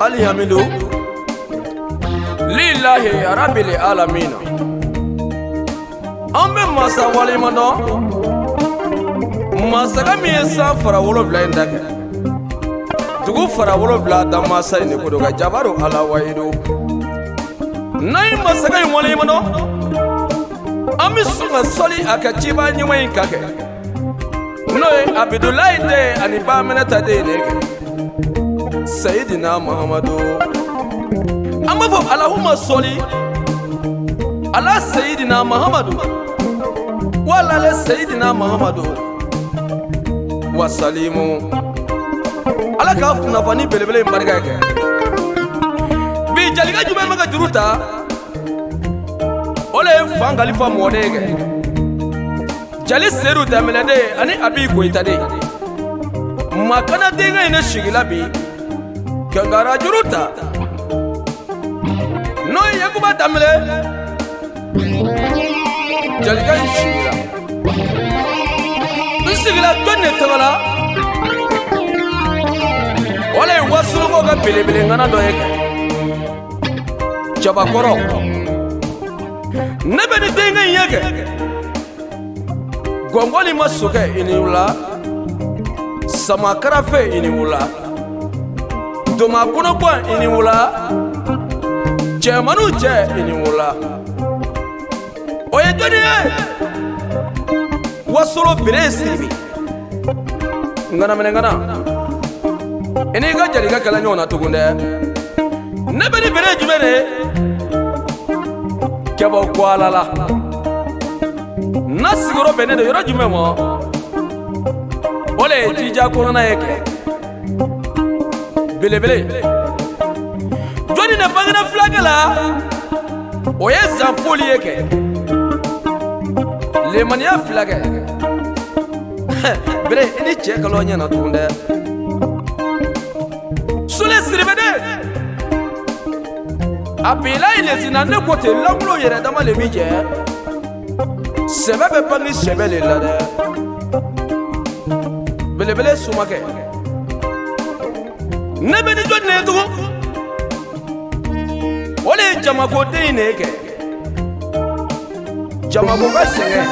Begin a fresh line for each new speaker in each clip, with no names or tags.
Alihamidu lilahi rabili alamina. An bɛ masa waleɲuman dɔn, masakɛ min ye san fara 7 in da kɛ, dugu fara 7 da, masa in de ko don ka jabaru ala wayidu. N'an ye masakɛ in waleɲuman dɔn, an bɛ sɔn ka sɔli a ka cibaa ɲuman in kan kɛ, n'o ye Abudulayi den ani Baminata den de kɛ, Sayidina Mahamadu. An b'a fɔ alahuma sɔli ala Sayidina Mahamadu wala ale Sayidina Mahamadu wasalimu. Ala k'a kunnafoni belebele in barika kɛ. Bi jalika jumɛn bɛ ka juru ta? O le ye fan kalifa mɔden kɛ, jali Sedu Danbɛlɛden ani Abi Goyitaden. Makana denkɛ in ne sigila bi kɛnkara juru ta, n'o ye Yakuba Danbɛlɛ. Jalika in sigila, n sigila jɔn de tɔgɔ la? O le ye wasolonkaw ka belebele ŋana dɔ ye kɛ, Jabakɔrɔ. Ne bɛ ni denkɛ in ye kɛ, gɔngɔli ma sokɛ i ni wula, sama karafe i ni wula, doma kɔnɔguwan i ni wula, cɛmaniw cɛ i ni wula. O ye jɔnni ye? Wasolo bere Siribe ŋanaminɛ ŋana, i n'i ka jalika kɛla ɲɔgɔn na tugun dɛ. Ne bɛ ni bere jumɛn de ye? Kɛbɔ ko ala la n'a sigiyɔrɔ bɛnnen don yɔrɔ jumɛn ma? O le ye jija kɔnɔna ye kɛ, belebele. Jɔnni de bangena fulakɛ la? O ye Zanpoli ye kɛ, lemaniya filakɛ. Bere, i ni cɛ kalɔ ɲɛna tugun dɛ. Sule Siribe de a bila i lezina. Ne ko ten, lankolon yɛrɛ dama le bi jɛ, sɛbɛ bɛ bange sɛbɛ le la dɛ. Belebele sumakɛ, ne bɛ ni jɔn de ye tugun? O le ye jamakoden in de ye kɛ, jamako ka sɛgɛn.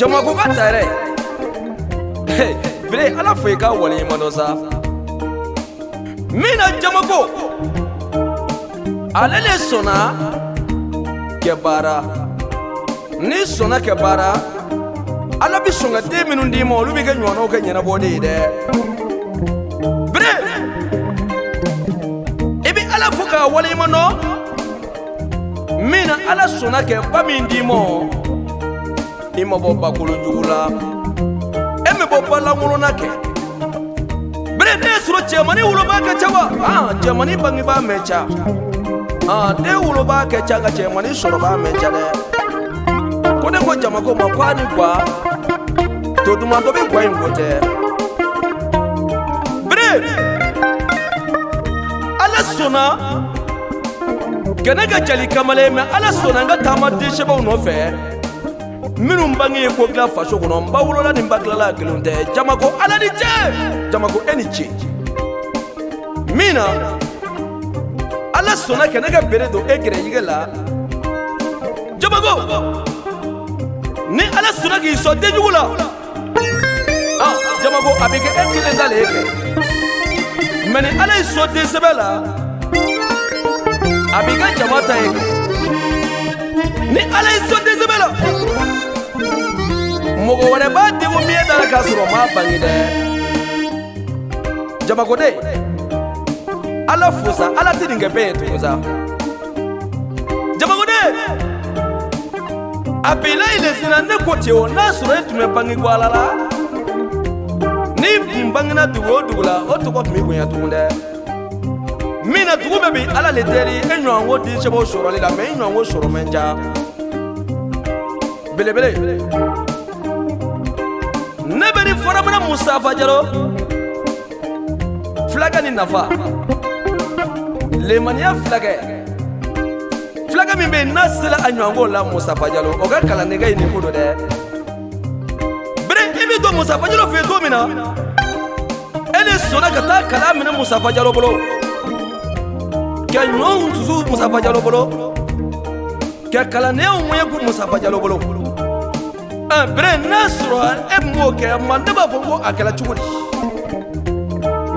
Jamako ka ta yɛrɛ bere, ala fo i ka waleɲuman dɔn sa. Min na jamako, ale le sɔnna kɛ baara. N'i sɔnna kɛ baara, ala bɛ sɔn ka den minnu d'i ma, olu bɛ kɛ ɲɔgɔnnaw kɛ ɲɛnabɔ de ye dɛ. Bere, i bɛ ala fo k'a waleɲuman dɔn min na ala sɔnna kɛ ba min d'i ma, i ma bɔ bakolo jugu la, e ma bɔ balankolon na kɛ. Bere, ne ye sɔrɔ cɛmannin wolobaa ka ca wa? Cɛmannin bangebaa mɛn ca, den wolobaa ka ca, nka cɛmannin sɔrɔbaa mɛn ca dɛ. Ko ne ko jamako ma ko a ni gwa to duman dɔ bɛ gwa in ko tɛ. Bere, ala sɔnna ka ne ka jali kamalen mɛ, ala sɔnna n ka taama densɛbɛw nɔfɛ minnu bange ye ko dilan faso kɔnɔ. N ba wolola ni n ba tilala kelen tɛ. Jamako, ala ni ce. Jamako, e ni ce. Min na ala sɔnna ka ne ka bere don e gɛrɛjigɛ la. Jamako, ni ala sɔnna k'i sɔn denjugu la, jamako, a bɛ kɛ e kelen ta le ye kɛ. Mɛ ni ala y'i sɔn den sɛbɛ la, a b'i ka jama ta ye kɛ. Ni ala y'i sɔn den sɛbɛ la, mɔgɔ wɛrɛ b'a degun min ye da la k'a sɔrɔ o m'a bange dɛ. Jamakoden, ala fo sa, ala tɛ nin kɛ bɛɛ ye tugun sa. Jamakoden, a bila i le sinna. Ne ko ten, o n'a sɔrɔ e tun bɛ bange ko ala la, n'i tun bangena dugu o dugu la, o tɔgɔ tun bɛ bonya tugun dɛ. Min na dugu bɛɛ bi ala le deli e ɲɔgɔn ko den sɛbɛw sɔrɔli la, mɛ i ɲɔgɔn ko sɔrɔ man ca. Belebele ne bɛ ni faramana Mustafa Jalo fulakɛ ni nafa lemaniya fulakɛ fulakɛ min bɛ yen n'a sera a ɲɔgɔnko la Mustafa Jalo o ka kalandenkɛ ye nin ko don dɛ bere i bɛ don Mustafa Jalo fɛ yen don min na e de sɔnna ka taa kalan minɛ Mustafa Jalo bolo ka ɲɔw susu Mustafa Jalo bolo ka kalandenyaw ŋɛɲɛ kun Mustafa Jalo bolo bere n'a sɔrɔ e m'o kɛ ma ne b'a fɔ ko a kɛra cogo di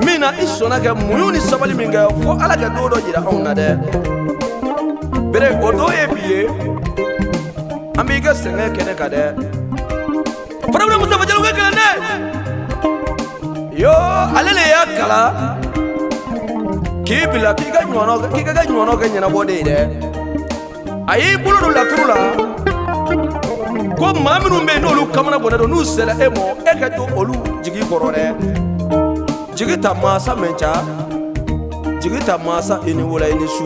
min na i sɔnna ka muɲu ni sabali min kɛ fo Ala ka don dɔ jira anw na dɛ bere o don ye bi ye an b'i ka sɛgɛn kɛnɛ kan dɛ faramana Mustafa Jalo ka kalanden yo ale le y'a kalan k'i bila k'i ka ɲɔnɔ k'i ka kɛ ɲɔnɔ kɛ ɲɛnabɔ de ye dɛ a y'i bolo don laturu la ko maa minnu bɛ yen n'olu kamana bɔnnen don n'u sera e ma e ka to olu jigi kɔrɔ dɛ jigi ta mansa mɛn ca jigi ta mansa i ni wula i ni su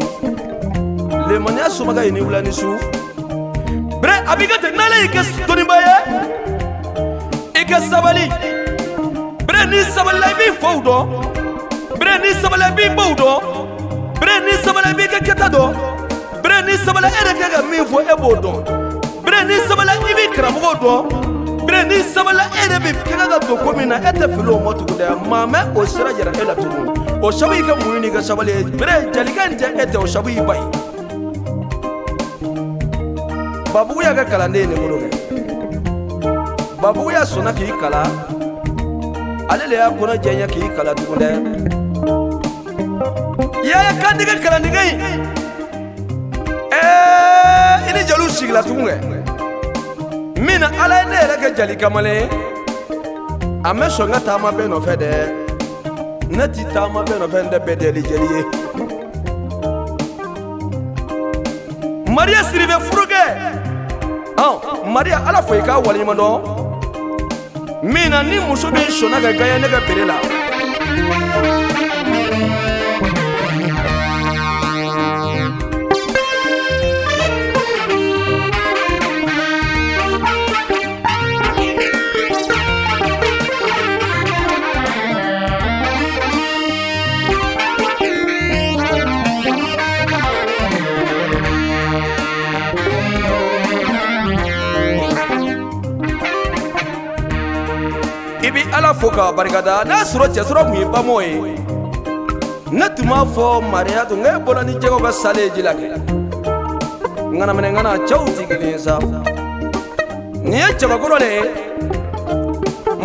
lemaniya somakɛ i ni wula ni su bere a b'i ka ten n'ale y'i kɛ dɔnnibaa ye i ka sabali bere n'i sabalila i b'i faw dɔn bere n'i sabalila i b'i baw dɔn bere n'i sabalila i b'i ka kɛta dɔn bere n'i sabalila e yɛrɛ kɛ ka min fɔ e b'o dɔn bere n'i sabalila i b'i karamɔgɔw dɔn bere n'i sabalila e yɛrɛ bɛ kɛ ka don ko min na e tɛ fili o ma tugun dɛ maa mɛ o sira yira e la tugun o sabu y'i ka muɲu n'i ka sabali ye bere jelikɛ in tɛ e tɛ o sabu y'i ba ye Babugu y'a ka kalanden ye nin bolo kɛ Babugu y'a sɔnna k'i kalan ale le y'a kɔnɔ jɛɲɛ k'i kalan tugun dɛ yaya kantigi kalandege in ɛɛ i ni jeliw sigila tugun kɛ min na ala ye ne yɛrɛ kɛ jali kamalen ye a mɛ sɔn n ka taama bɛɛ nɔfɛ dɛ ne ti taama bɛɛ nɔfɛ n tɛ bɛɛ deli jeli ye Maria Siribe furukɛ Maria ala fo i k'a waleɲuman dɔn min na ni muso min sɔnna ka gaɲɛ ne ka bere la I bɛ ala fo k'a barikada n'a sɔrɔ cɛsɔrɔ tun ye bamɔ ye ne tun b'a fɔ Maria tun k'e bɔra ni jɛgɛw ka sale ye ji la kɛ ŋanaminɛ ŋana cɛw tɛ kelen ye sa nin ye cɛbakɔrɔ de ye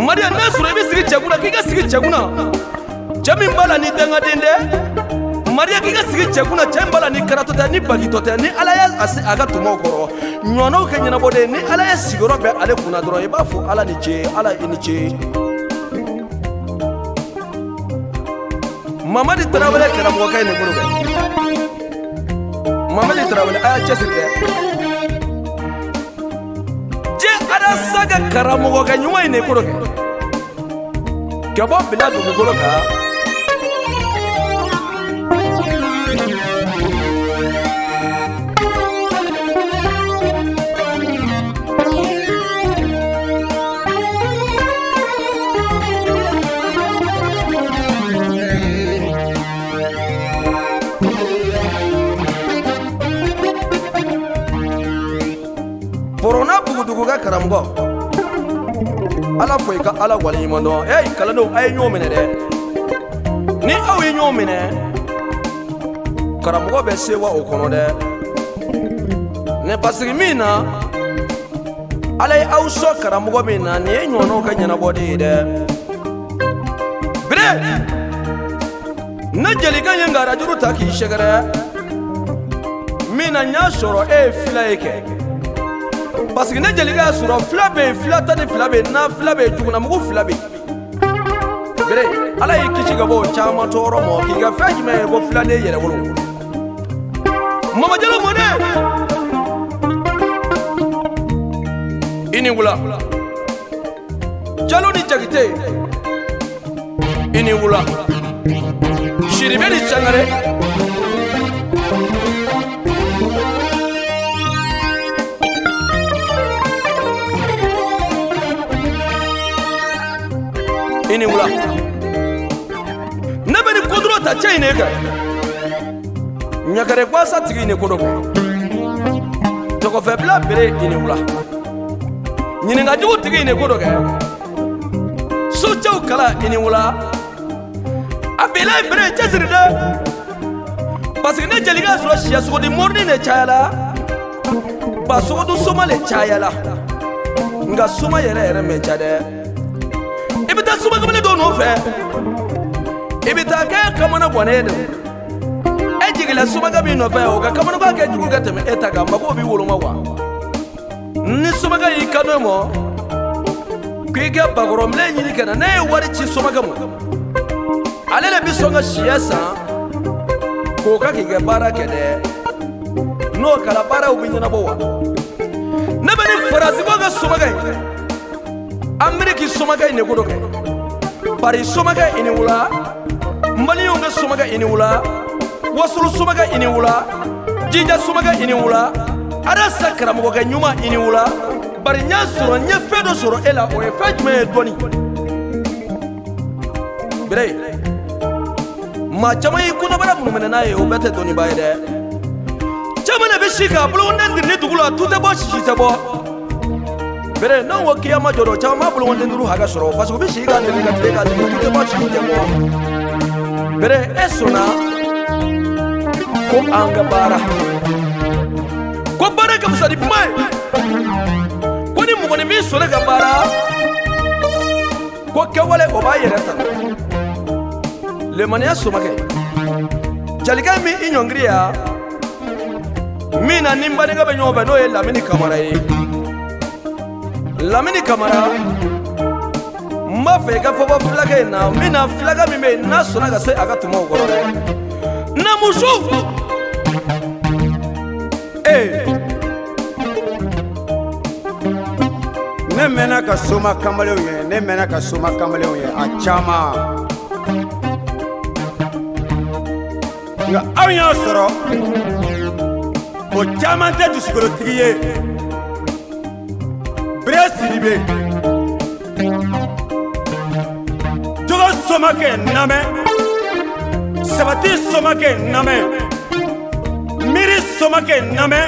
Maria n'a sɔrɔ i bɛ sigi cɛkunna k'i ka sigi cɛkunna cɛ min b'a la ni dangaden tɛ Maria k'i ka sigi cɛkunna cɛ min b'a la ni karatɔ tɛ ni bagitɔ tɛ ni ala ye a se a ka tumaw kɔrɔ ɲɔgɔnnaw kɛ ɲɛnabɔ de ni ala ye sigiyɔrɔ bɛn ale kunna dɔrɔn i b'a fɔ ala ni ce ala i ni ce Mamadi Tarawele karamɔgɔkɛ ye nin bolo kɛ Mamadi Tarawele a y'a cɛsiri dɛ diɲɛ arasa ka karamɔgɔkɛ ɲuman ye nin kolo kɛ ka bɔ bila dugukolo kan Porona bugudugu ka karamɔgɔ ala fo i ka ala waleɲuman dɔn eyi kalandenw a ye ɲɔgɔn minɛ dɛ ni aw ye ɲɔgɔn minɛ karamɔgɔ bɛ sewa o kɔnɔ dɛ ne pasiki min na ala ye aw sɔn karamɔgɔ min na nin ye ɲɔgɔnnaw ka ɲɛnabɔ de ye dɛ bere ne jelikan ye ngarajuru ta k'i sɛgɛrɛ min na n y'a sɔrɔ e ye fila ye kɛ pasiki ne jelikan y'a sɔrɔ fila bɛ yen fila 12 bɛ yen na fila bɛ yen jugunamugu fila bɛ yen bere ala y'i kisi ka bɔ o caman tɔɔrɔ ma k'i ka fɛn jumɛn ye ko filaden yɛrɛ wolo mamajalo mɔden i ni wula jalo ni jakite i ni wula siribe ni sangare I ni wula. Ne bɛ ni kodoro ta cɛ in ne kɛ. Ɲakare gwasa tigi ni kodo kɛ. Tɔgɔfɛbila bere i ni wula. Ɲininkajugu tigi ni kodo kɛ. Socɛw kala i ni wula. A bela bere cɛsiri dɛ. Parce que ne jelikɛ sɔrɔ siyɛ sogodi morinin de cayala. Ba sogodu soma le cayala. Nka soma yɛrɛ yɛrɛ mɛ ca dɛ. I bɛ taa soma kamalen dɔw nɔfɛ. I bɛ taa kɛ kamana bɔnnen don. E jigila somakɛ min nɔfɛ o ka kamanagan kɛ jugu ka tɛmɛ e ta kan, mago b'i woloma wa. Ni somakɛ y'i kanto mɔ k'i ka bakɔrɔnbilen ɲini ka na, ne ye wari ci somakɛ ma, ale de bɛ sɔn ka siyɛ san k'o ka k'i ka baara kɛ dɛ. N'o kɛra baaraw bɛ ɲɛnabɔ wa. Ne bɛ ni faransibaw ka somakɛ ye, Ameriki somakɛ in de ko dɔ kɛ, Paris somakɛ i ni wula, Maliyɛnw ka somakɛ i ni wula, Wasolo somakɛ i ni wula, Jinja somakɛ i ni wula, Arasa karamɔgɔkɛ ɲuman i ni wula. Bari n y'a sɔrɔ, n ye fɛn dɔ sɔrɔ e la, o ye fɛn jumɛn ye dɔɔni? Bere, maa caman y'i kɔnɔbara minnu minɛ n'a ye, o bɛɛ tɛ dɔnnibaa ye dɛ. Caman de bɛ si k'a bolokoden diri dugu la, tu tɛ bɔ, sisi tɛ bɔ. Bere, n'anw ko kiyama jɔ dɔ, caman b'a bolokoden duuru hakɛ sɔrɔ, parce que u bɛ si k'a diri ka tile k'a diri, tu tɛ bɔ, sisi tɛ bɔ. Bere, e sɔnna ko an ka baara, ko baara ka fisa ni kuma ye, ko ni mɔgɔninfin sɔnna ka baara, ko kɛwale o b'a yɛrɛ ta. Lemaniya somakɛ, jalikɛ min i ɲɔngiri ya min na ni n badenkɛ bɛ ɲɔgɔn fɛ, n'o ye Lamini Kamara ye. Lamini Kamara, n b'a fɛ i ka fɔ bɔ fulakɛ in na, min na fulakɛ min bɛ yen n'a sɔnna ka se a ka tumaw kɔrɔ dɛ. Na muso
ee, ne mɛnna ka soma kamalenw ye, ne mɛnna ka soma kamalenw ye a caman, nka anw y'a sɔrɔ o caman tɛ dusukolotigi ye. Bere Sidibe, jogo somakɛ namɛ, sabati somakɛ namɛ, miiri somakɛ namɛ,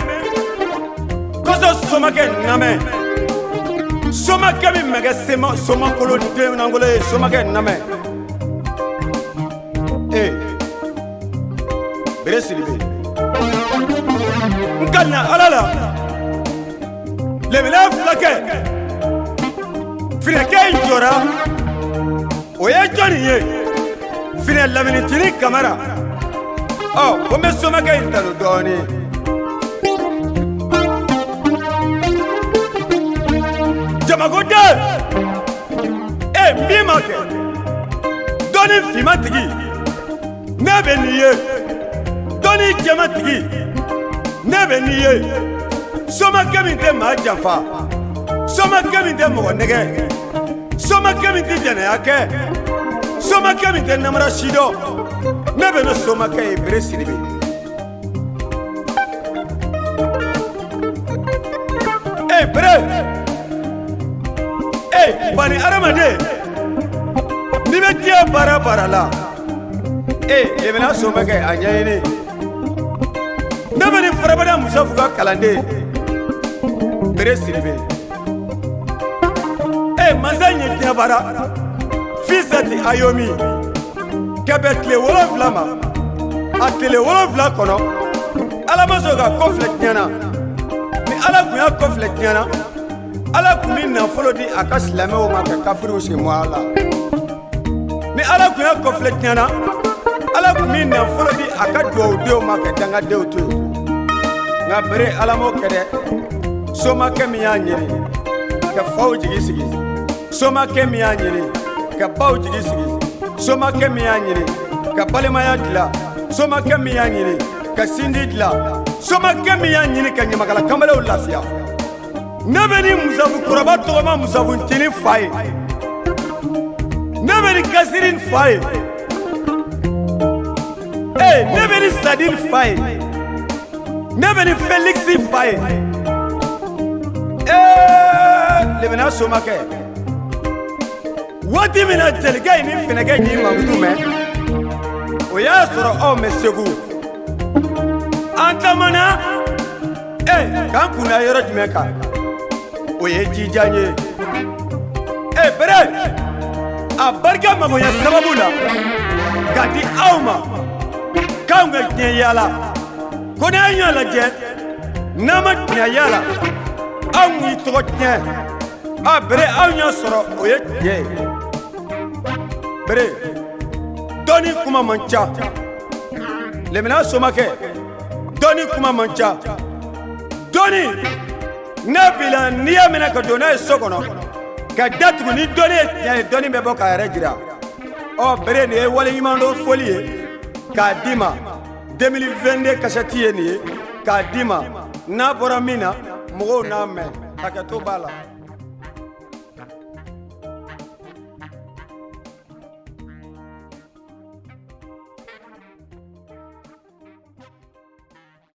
kɔsɔ somakɛ namɛ, somakɛ min mɛkɛ sema somakolo den nangolo ye, somakɛ namɛ. Ee, Bere Sidibe, n ka na Ala la, lemina filakɛ finɛkɛ in jɔra, o ye jɔnni ye? Finɛ Laminitini Kamara. Ɔ, ko n bɛ somakɛ in tanu dɔɔnin. Jamakoden, e min ma kɛ dɔɔni finma tigi, ne bɛ nin ye, dɔɔni jɛma tigi, ne bɛ nin ye. Somakɛ min tɛ maa janfa, somakɛ min tɛ mɔgɔ nɛgɛ, somakɛ min tɛ jɛnɛya kɛ, somakɛ min tɛ namara si dɔn, ne bɛ ne somakɛ ye. Bere Sidibe. Ee bere, ee bani adamaden, n'i bɛ diɲɛ baara baara la, ee lemina somakɛ a ɲɛɲini. Ne bɛ ni farabada Musafu ka kalanden Bere Sidibe. Ee mansa in ye diɲɛ baara fisati ayomi ka bɛn tile 7 ma, a tile 7 kɔnɔ, Ala ma sɔn ka kɔ filɛ diɲɛ na. Ni Ala kun y'a kɔ filɛ diɲɛ na, Ala kun bɛ nafolo di a ka silamɛw ma ka kafiriw sen bɔ a la. Ni Ala kun y'a kɔ filɛ diɲɛ na, Ala kun bɛ nafolo di a ka duwawudenw ma ka dangadenw to yen. Nka bere, Ala m'o kɛ dɛ. Somakɛ min y'a ɲini ka faw jigi sigi, somakɛ min y'a ɲini ka baw jigi sigi, somakɛ min y'a ɲini ka balimaya dilan, somakɛ min y'a ɲini ka sindi dilan, somakɛ min y'a ɲini ka ɲamakala kamalenw lafiya. Ne bɛ ni Musafu kɔrɔba tɔgɔma Musafu ncinin fa ye, ne bɛ ni Kasiri fa ye, ee ne bɛ ni Sadiri fa ye, ne bɛ ni Feliksi fa ye. Ee lemina somakɛ, Waati min na jelikɛ in ni finɛkɛ y'i mankutu mɛn, o y'a sɔrɔ aw mɛ Segu. An taamana e k'an kunna yɔrɔ jumɛn kan? O ye jijan ye. E bere a barika magoɲɛ sababu la k'a di aw ma k'anw ka diɲɛ yaala ko n'an y'a lajɛ n'an ma diɲɛ yaala, anw y'i tɔgɔ tiɲɛ. A bere, anw y'a sɔrɔ, o ye tiɲɛ ye. Bere, dɔnni kuma man ca. Lɛmina somakɛ, dɔnni kuma man ca. Dɔnni n'a b'i la, n'i y'a minɛ ka don n'a ye so kɔnɔ ka datugu ni dɔnni ye tiɲɛ ye, dɔnni bɛ bɔ k'a yɛrɛ jira. Ɔ bere, nin ye waleɲumandɔn foli ye k'a d'i ma. 2022 kasɛti ye nin ye k'a d'i ma. N'a bɔra min na, mɔgɔw n'a mɛn, hakɛto b'a la.